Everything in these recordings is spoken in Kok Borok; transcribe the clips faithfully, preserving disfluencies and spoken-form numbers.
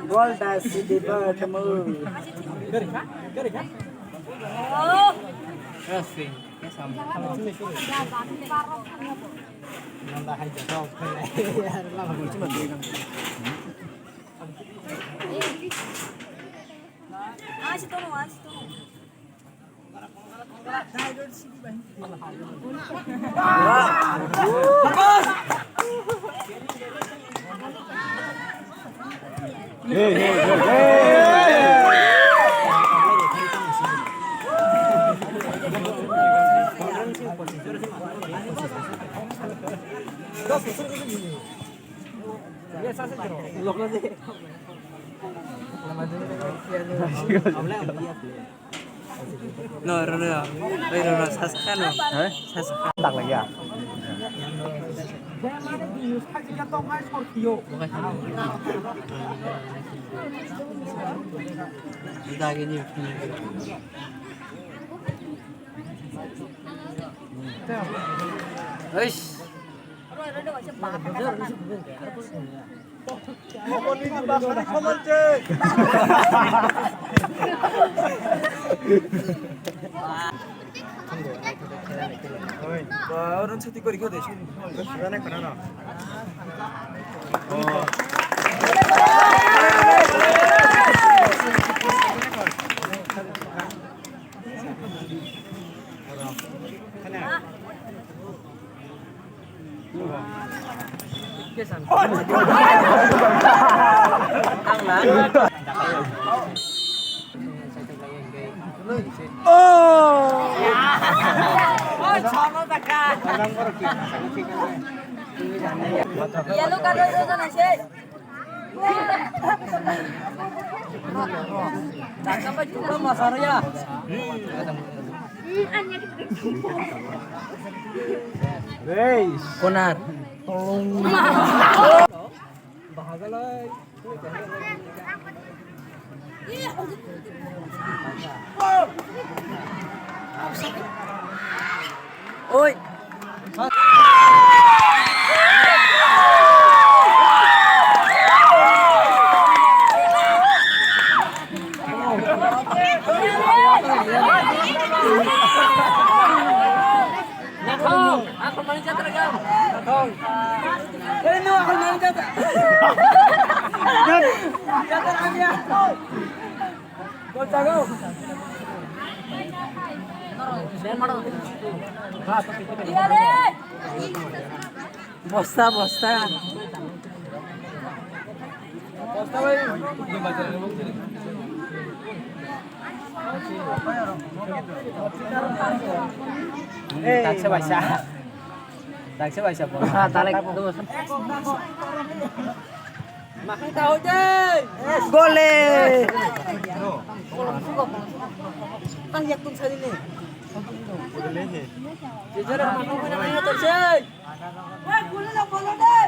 Gol da sidi ba kamu. No, no, no. Oi, no, no, sasakha no. Hah? Sasakha. Tak lagi ya. Dagini. Eish. Oi, ba, orang cuti kau ikut deh, sini. Sana kena na. Oh. Yellow color. Konar. Oi. Nathong, aku main jatra kau. Nathong. Ini aku main jatra. Jatra kami ya. Bosta, bosta. Taksa baisa. Taksa baisa bosta. Gole! Ang yak tum sari ni. Jejara makhang kena nanya tersai. Woi, gole lo, gole de.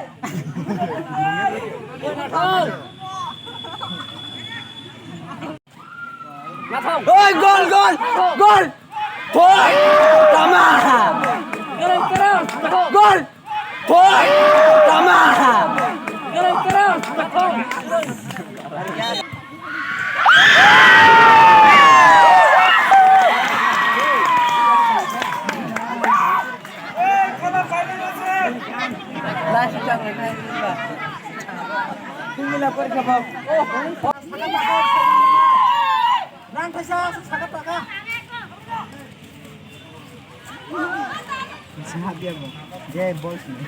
Woi, nathong. Oi, gol, gol, gol! Thoi! Tama! Gol! Thoi! Tama! Last chance. Rang kaisa, saka taka. Sima dia mo. Dia bol sini.